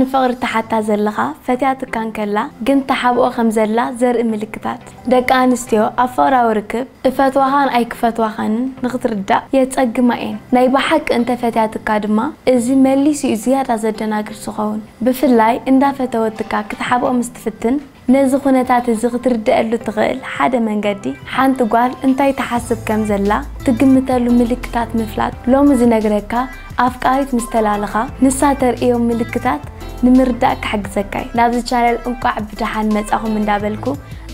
ንፍቕሪ ትሓታ ዘለኻ ፈትያትካ እንከላ ግን ትሓብኦ ከም ዘላ ዘርኢ ምልክታት። ደቂ ኣንስትዮ ኣብ ፍቕራዊ ርክብ እፈትዋኻን ኣይክፈትዋኻንን ንኽትርዳእ የጸግማ እየን። ናይ ብሓቂ እንተ ፈትያትካ ድማ እዚ መሊሱ እዩ ዝያዳ ዘደናግር ዝኸውን። ብፍላይ እንዳፈተወትካ ክትሓብኦ ምስ ትፍትን ነዚ ኩነታት እዚ ክትርድኣሉ ትኽእል ሓደ መንገዲ ሓንቲ ጓል እንታይ ትሓስብ ከም ዘላ ትግምተሉ ምልክታት ምፍላጥ። ሎሚ ዝነግረካ ኣፍቃሪት ምስ ተላለኻ ንሳ ተርእዮም ምልክታት ንምርዳእ ክሕግዘካ እዩ። ናብዚ ቻነል እንቋዕ ብደሓን መጻኹም እንዳበልኩ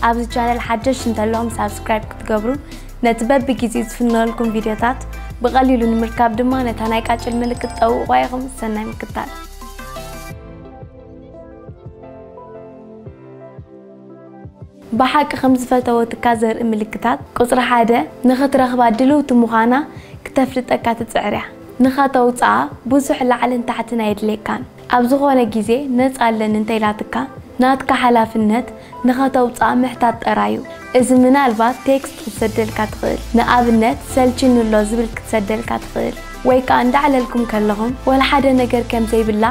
ኣብዚ ቻነል ሓደሽ እንተለኹም ሳብስክራይብ ክትገብሩ ነቲ በብግዜኡ ዝፍነወልኩም ቪድዮታት ብቐሊሉ ንምርካብ ድማ ነታ ናይ ቃጭል ምልክት ጠውቑዋ ኢኹም። ሰናይ ምክታል። ብሓቂ ከም ዝፈተወትካ ዘርኢ ምልክታት። ቁጽሪ ሓደ፣ ንኽትረኽባ ድልውቲ ምዃና ክተፍልጠካ ትጽዕር እያ። ንኸተውጽኣ ብዙሕ ላዕልን ታሕትን ኣየድልየካን። ኣብ ዝኾነ ግዜ ነጻ ኣለኒ እንተኢላትካ፣ ናትካ ሓላፍነት ንኸተውጽኣ ምሕታት ጥራይ እዩ። እዚ ምናልባት ቴክስት ክትሰደልካ ትኽእል። ንኣብነት፣ ሰልችኒ ኣሎ ዝብል ክትሰደልካ ትኽእል። ወይ ከኣ እንዳዕለልኩም ከለኹም ወላ ሓደ ነገር ከም ዘይብላ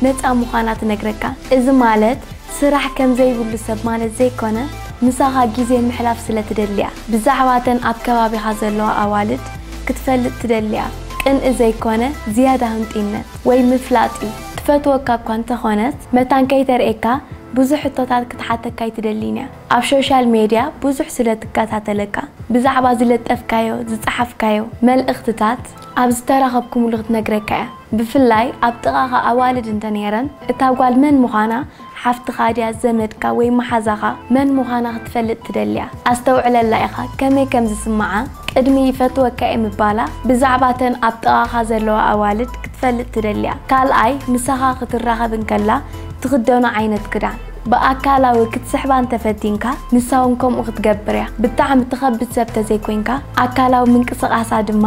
ነጻ ምዃና ትነግረካ። እዚ ማለት ስራሕ ከም ዘይብሉ ሰብ ማለት ዘይኮነ፣ ምሳኻ ግዜ ምሕላፍ ስለ ትደሊ እያ። ብዛዕባ እተን ኣብ ከባቢኻ ዘለዋ ኣዋልድ ክትፈልጥ ትደሊ እያ። ቅንኢ ዘይኮነ፣ ዝያዳ ህንጡይነት ወይ ምፍላጥ እዩ። ትፈትወካ እኳ እንተኾነት፣ መታን ከይተርእየካ ብዙሕ ሕቶታት ክትሓተካ ኣይትደልን እያ። ኣብ ሶሻል ሜድያ ብዙሕ ስለ ትከታተለካ፣ ብዛዕባ ዝለጠፍካዮ፣ ዝጸሓፍካዮ መልእኽትታት ኣብ ዝተራኸብኩምሉ ክትነግረካ እያ። ብፍላይ ኣብ ጥቓኻ ኣዋልድ እንተ ነይረን፣ እታ ጓል መን ምዃና፣ ሓፍትኻ ድያ፣ ዘመድካ ወይ መሓዛኻ መን ምዃና ክትፈልጥ ትደሊ እያ። ኣስተውዕለላ ኢኻ ከመይ ከም ዝስምዓ። ቅድሚ ይፈትወካ እየ ምባላ፣ ብዛዕባ እተን ኣብ ጥቓኻ ዘለዋ ኣዋልድ ክትፈልጥ ትደሊ እያ። ካልኣይ፣ ምሳኻ ክትራኸብ እንከላ ትኽደኖ ዓይነት ክዳን። ብኣካላዊ ክትስሕባ እንተፈቲንካ፣ ንሳ እውን ከምኡ ክትገብር እያ። ብጣዕሚ ትኸብድ ሰብ ተዘይኮይንካ፣ ኣካላዊ ምንቅስቓሳ ድማ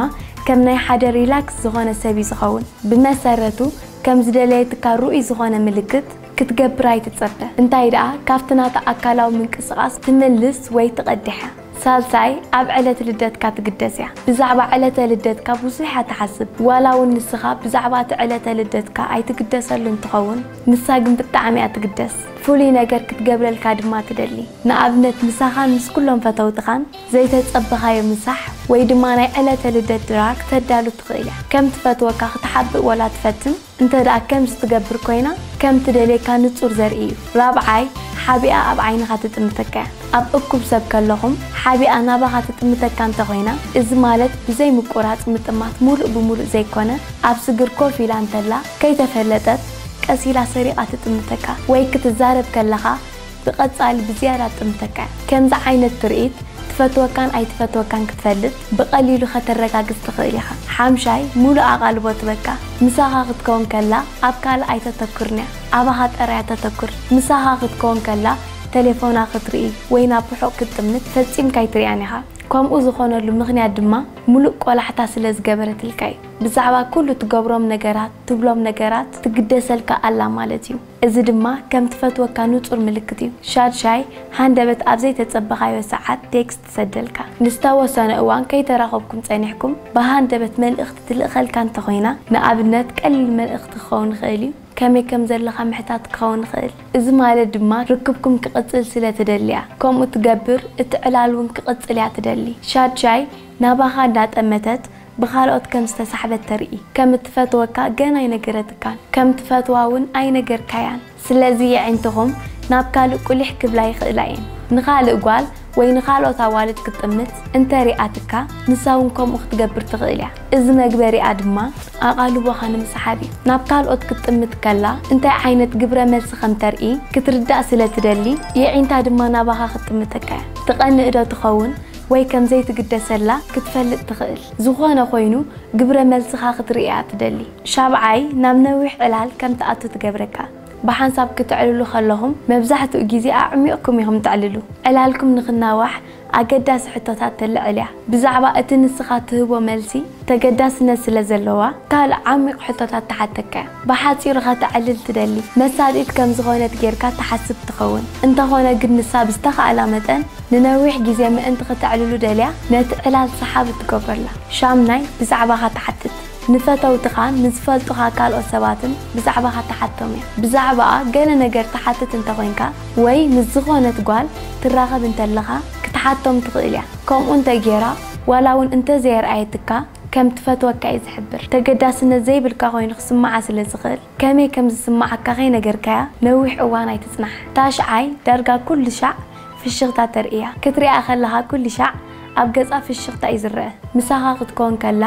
ከም ናይ ሓደ ሪላክስ ዝኾነ ሰብ እዩ ዝኸውን። ብመሰረቱ፣ ከም ዝደለየትካ ርኡይ ዝኾነ ምልክት ክትገብር ኣይትጸበ። እንታይ ደኣ፣ ካብቲ ናታ ኣካላዊ ምንቅስቓስ ትምልስ ወይ ትቐድሕ እያ። ሳልሳይ፣ ኣብ ዕለት ልደትካ ትግደስ እያ። ብዛዕባ ዕለተ ልደትካ ብዙሕ እያ ትሓስብ። ዋላ እውን ንስኻ ብዛዕባ እቲ ዕለተ ልደትካ ኣይትግደሰሉን ትኸውን፣ ንሳ ግን ብጣዕሚ እያ ትግደስ። ፍሉይ ነገር ክትገብረልካ ድማ ትደሊ። ንኣብነት፣ ምሳኻን ምስ ኩሎም ፈተውትኻን ዘይተጸበኻዮ ምሳሕ ወይ ድማ ናይ ዕለተ ልደት ድራር ክተዳሉ ትኽእል እያ። ከም ትፈትወካ ክትሓብእ ወላ ትፈትን እንተ ደኣ ከምዚ ትገብር ኮይና፣ ከም ትደልየካ ንጹር ዘርኢ እዩ። ራብዓይ፣ ሓቢኣ ኣብ ዓይንኻ ትጥምተካ እያ። ኣብ እኩብ ሰብ ከለኹም፣ ሓቢኣ ናባኻ ትጥምተካ እንተ ኾይና፣ እዚ ማለት ብዘይ ምቁራጽ ምጥማት፣ ሙሉእ ብሙሉእ ዘይኮነ፣ ኣብ ስግር ኮፍ ኢላ እንተላ፣ ከይተፈለጠት ቀስ ኢላ ሰሪቓ ትጥምተካ፣ ወይ ክትዛረብ ከለኻ ብቐጻሊ ብዝያዳ ትጥምተካ እያ። ከምዚ ዓይነት ትርኢት ትፈትወካን ኣይትፈትወካን ክትፈልጥ ብቐሊሉ ከተረጋግጽ ትኽእል ኢኻ። ሓምሻይ፣ ሙሉእ ኣቓልቦ ትበካ። ምሳኻ ክትከውን ከላ ኣብ ካልእ ኣይተተኩርን እያ። ኣባኻ ጥራይ እያ ተተኩር። ምሳኻ ክትከውን ከላ ተሌፎና ክትርኢ ወይ ናብ ርሑቕ ክትጥምት ፈጺምካ ኣይትርእያን ኢኻ። ከምኡ ዝኾነሉ ምኽንያት ድማ ሙሉእ ቆላሕታ ስለ ዝገበረትልካ እዩ። ብዛዕባ ኩሉ ትገብሮም ነገራት፣ ትብሎም ነገራት ትግደሰልካ ኣላ ማለት እዩ። እዚ ድማ ከም ትፈትወካ ንጹር ምልክት እዩ። ሻድሻይ፣ ሃንደበት ኣብ ዘይተጸበኻዮ ሰዓት ቴክስት ትሰደልካ። ንዝተወሰነ እዋን ከይተራኸብኩም ጸኒሕኩም፣ ብሃንደበት መልእኽቲ ትልእኸልካ እንተኾይና፣ ንኣብነት ቀሊል መልእኽቲ ክኸውን ይኽእል እዩ፣ ከመይ ከም ዘለኻ ምሕታት ክኸውን ይኽእል። እዚ ማለት ድማ ርክብኩም ክቕጽል ስለ ትደሊ እያ። ከምኡ ትገብር፣ እቲ ዕላል እውን ክቕጽል እያ ትደሊ። ሻድሻይ፣ ናባኻ እንዳጠመተት ብኻልኦት ከም ዝተሳሕበት ተርኢ። ከም እትፈትወካ ገና ኣይነገረትካን። ከም ትፈትዋ እውን ኣይነገርካያን። ስለዚ የዒንትኹም ናብ ካልእ ቁሊሕ ክብላ ይኽእላ እየን። ንኻልእ ጓል ወይ ንኻልኦት ኣዋልድ ክትጥምት እንተ ሪኣትካ፣ ንሳ እውን ከምኡ ክትገብር ትኽእል እያ። እዚ መግበሪኣ ድማ ኣቓልቦኻ ንምስሓብ እዩ። ናብ ካልኦት ክትጥምት ከላ እንታይ ዓይነት ግብረ መልሲ ከም ተርኢ ክትርዳእ ስለ ትደሊ፣ የዒንታ ድማ ናባኻ ክትጥምተካ እያ። ትቐንእ ዶ ትኸውን? ወይ ከም ዘይትግደሰላ ክትፈልጥ ትኽእል። ዝኾነ ኮይኑ፣ ግብረ መልስኻ ክትርኢ እያ ትደሊ። ሻብዓይ፣ ናብ ነዊሕ ዕላል ከም ትኣቱ ትገብረካ። ብሓንሳብ ክተዕልሉ ከለኹም፣ መብዛሕትኡ ግዜ ኣዕሚቕኩም ኢኹም ተዕልሉ። ዕላልኩም ንኽናዋሕ ኣገዳሲ ሕቶታት ተልዕል እያ። ብዛዕባ እቲ ንስኻ ትህቦ መልሲ ተገዳስነት ስለ ዘለዋ፣ ካልእ ዓሚቕ ሕቶታት ትሓተካ እያ። ብሓጺሩ ከተዕልል ትደሊ። መሳጢት ከም ዝኾነት ጌርካ ትሓስብ ትኸውን። እንተኾነ ግን ንሳ ብዝተኻእላ መጠን ንነዊሕ ግዜ ምእንቲ ክተዕልሉ ደልያ ነቲ ዕላል ሰሓቢ ትገብሮ ኣላ። ሻምናይ፣ ብዛዕባኻ ትሓትት። ንፈተውትኻን ንዝፈልጡኻ ካልኦት ሰባትን ብዛዕባኻ ትሓቶም እያ። ብዛዕባኣ ገለ ነገር ትሓትት እንተኾይንካ ወይ ምስ ዝኾነት ጓል ትራኸብ እንተለኻ ክትሓቶም ትኽእል እያ። ከምኡ እንተገይራ ዋላ እውን እንተዘየርኣየትካ ከም ትፈትወካ እዩ ዝሕብር። ተገዳስነት ዘይብልካ ኮይኑ ክስምዓ ስለ ዝኽእል ከመይ ከም ዝስምዓካ ከይነገርካያ ነዊሕ እዋን ኣይትጽናሕ። ታሽዓይ ዳርጋ ኩሉ ሻዕ ፍሽኽታ ተርእያ። ክትሪኣ ከለኻ ኩሉ ሻዕ ኣብ ገጻ ፍሽኽታ እዩ ዝረአ። ምሳኻ ክትከውን ከላ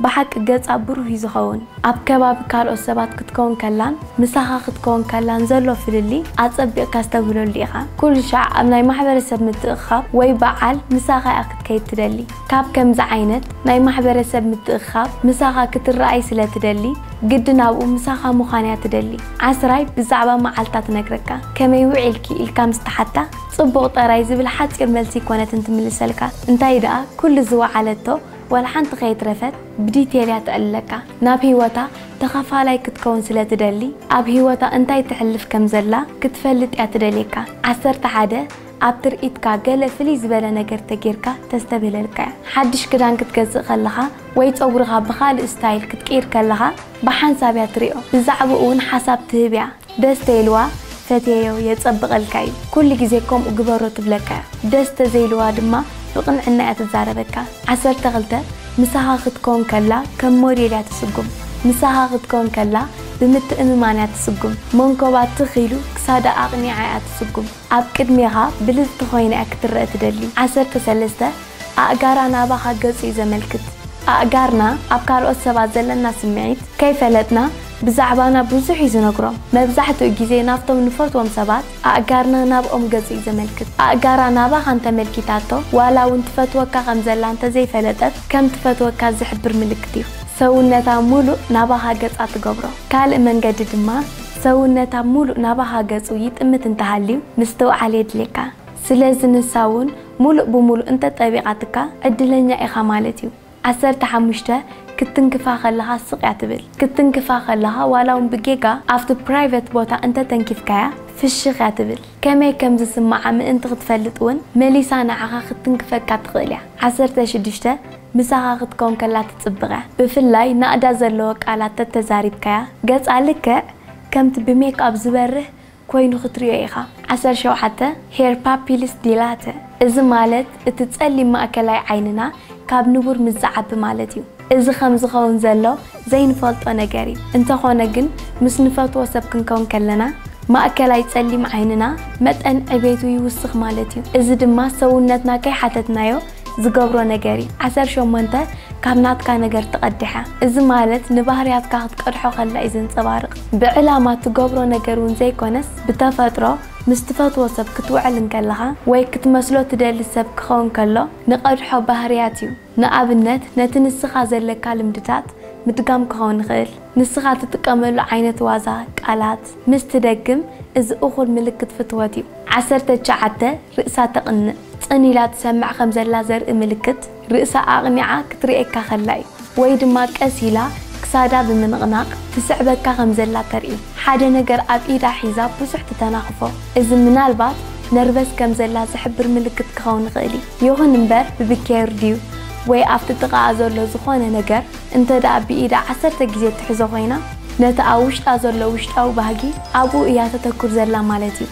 ብሓቂ ገጻ ብሩህ እዩ ዝኸውን። ኣብ ከባቢ ካልኦት ሰባት ክትከውን ከላን ምሳኻ ክትከውን ከላን ዘሎ ፍልልይ ኣጸቢቕካ ኣስተብህለሉ ኢኻ። ኩሉ ሻዕ ኣብ ናይ ማሕበረሰብ ምትእኽኻብ ወይ በዓል ምሳኻ እያ ክትከይድ ትደሊ። ካብ ከምዚ ዓይነት ናይ ማሕበረሰብ ምትእኽኻብ ምሳኻ ክትረኣይ ስለ ትደሊ ግድን ኣብኡ ምሳኻ ምዃን እያ ትደሊ። ዓስራይ ብዛዕባ መዓልታ ትነግረካ። ከመይ ውዒልኪ ኢልካ ምስ ተሓታ ጽቡቕ ጥራይ ዝብል ሓጺር መልሲ ኣይኮነትን ትምልሰልካ። እንታይ ደኣ ኩሉ ዝወዓለቶ ዋላ ሓንቲ ከይትረፈት ብዲቴል እያ ተዕልለካ። ናብ ህይወታ ተኻፋላይ ክትከውን ስለ ትደሊ ኣብ ህይወታ እንታይ ተሕልፍ ከም ዘላ ክትፈልጥ እያ ትደልየካ። ዓሰርተ ሓደ ኣብ ትርኢትካ ገለ ፍልይ ዝበለ ነገር ተጌርካ ተስተብህለልካ እያ። ሓድሽ ክዳን ክትገዝእ ከለኻ ወይ ጸጉርኻ ብኻልእ ስታይል ክትቅይር ከለኻ ብሓንሳብ እያ ትሪኦ። ብዛዕባኡ እውን ሓሳብ ትህብ እያ። ደስ ተይልዋ ፈትየዮ የጸብቐልካ እዩ። ኩሉ ግዜ ከምኡ ግበሮ ትብለካ እያ። ደስ ተዘይልዋ ድማ ብቕንዕና እያ ትዛረበካ። ዓሰርተ ክልተ ምሳኻ ክትከውን ከላ ከም ሞዴል እያ ትስጉም። ምሳኻ ክትከውን ከላ ብምትእምማን እያ ትስጉም። መንኮባ ትኽ ኢሉ ክሳዳ ኣቕኒዓ እያ ትስጉም። ኣብ ቅድሜኻ ብልጽቲ ኮይና እያ ክትረአ ትደሊ። ዓሰርተ ሰለስተ ኣእጋራ ናባኻ ገጹ እዩ ዘመልክት። ኣእጋርና ኣብ ካልኦት ሰባት ዘለና ስምዒት ከይፈለጥና ብዛዕባና ብዙሕ እዩ ዝነግሮም። መብዛሕትኡ ግዜ ናብቶም ንፈትዎም ሰባት ኣእጋርና ናብኦም ገጹ እዩ ዘመልክት። ኣእጋራ ናባኻ እንተመልኪታቶ ዋላ እውን ትፈትወካ ከም ዘላ እንተዘይፈለጠት ከም ትፈትወካ ዝሕብር ምልክት እዩ። ሰውነታ ሙሉእ ናባኻ ገጻ ትገብሮ። ካልእ መንገዲ ድማ ሰውነታ ሙሉእ ናባኻ ገጹ ይጥምት እንተሃልዩ ምስትውዓል የድልየካ። ስለዚ ንሳ እውን ሙሉእ ብሙሉእ እንተጠቢቓትካ ዕድለኛ ኢኻ ማለት እዩ። ዓሰርተ ሓሙሽተ ክትትንክፋ ከለኻ ስቕ እያ ትብል። ክትትንክፋ ከለኻ ዋላ እውን ብጌጋ ኣብቲ ፕራይቨት ቦታ እንተተንኪፍካያ ፍሽኽ እያ ትብል። ከመይ ከም ዝስምዓ ምእንቲ ክትፈልጥ እውን መሊሳ ንዓኻ ክትትንክፈካ ትኽእል እያ። ዓሰርተ ሽዱሽተ ምሳኻ ክትከውን ከላ ትጽብቕ እያ። ብፍላይ ናእዳ ዘለዎ ቃላት ተተዛሪብካያ ገጻ ልክዕ ከምቲ ብሜክኣፕ ዝበርህ ኮይኑ ክትሪኦ ኢኻ። ዓሰርተ ሸውዓተ ሄር ፓፒልስ ዲላተ፣ እዚ ማለት እቲ ጸሊም ማእከላይ ዓይንና ካብ ንቡር ምስ ዝዓቢ ማለት እዩ። እዚ ከም ዝኸውን ዘሎ ዘይንፈልጦ ነገር እዩ። እንተኾነ ግን ምስ ንፈትዎ ሰብ ክንከውን ከለና ማእከላይ ጸሊም ዓይንና መጠን ዕቤቱ ይውስኽ ማለት እዩ። እዚ ድማ ሰውነትና ከይሓተትናዮ ዝገብሮ ነገር እዩ። ዓሰርተ ሸሞንተ ካብ ናትካ ነገር ትቐድሕ እያ። እዚ ማለት ንባህርያትካ ክትቀድሖ ከላ እዩ ዘንጸባርቕ። ብዕላማ ትገብሮ ነገር እውን ዘይኮነስ ብተፈጥሮ ምስ ትፈትዎ ሰብ ክትውዕል እንከለኻ ወይ ክትመስሎ ትደሊ ሰብ ክኸውን ከሎ ንቐድሖ ባህርያት እዩ። ንኣብነት ነቲ ንስኻ ዘለካ ልምድታት ምድጋም ክኸውን ይኽእል። ንስኻ ትጥቀመሉ ዓይነት ዋዛ ቃላት ምስ ትደግም እዚ እኹል ምልክት ፍትወት እዩ። ዓሰርተ ትሽዓተ ርእሳ ተቕንእ። ጽን ኢላ ትሰምዕ ከም ዘላ ዘርኢ ምልክት ርእሳ ኣቕኒዓ ክትርእየካ ከላ እዩ። ወይ ድማ ቀስ ኢላ ክሳዳ ብምንቕናቕ ትስዕበካ ከም ዘላ ተርኢ። ሓደ ነገር ኣብ ኢዳ ሒዛ ብዙሕ ትተናኽፎ። እዚ ምናልባት ነርቨስ ከም ዘላ ዝሕብር ምልክት ክኸውን ይኽእል እዩ። ይኹን እምበር ብብኬር ድዩ ወይ ኣብቲ ጥቓኣ ዘሎ ዝኾነ ነገር እንተ ደኣ ብኢዳ ዓሰርተ ግዜ ትሕዞ ኮይና ነቲ ኣብ ውሽጣ ዘሎ ውሽጣዊ ባህጊ ኣብኡ እያ ተተኩር ዘላ ማለት እዩ።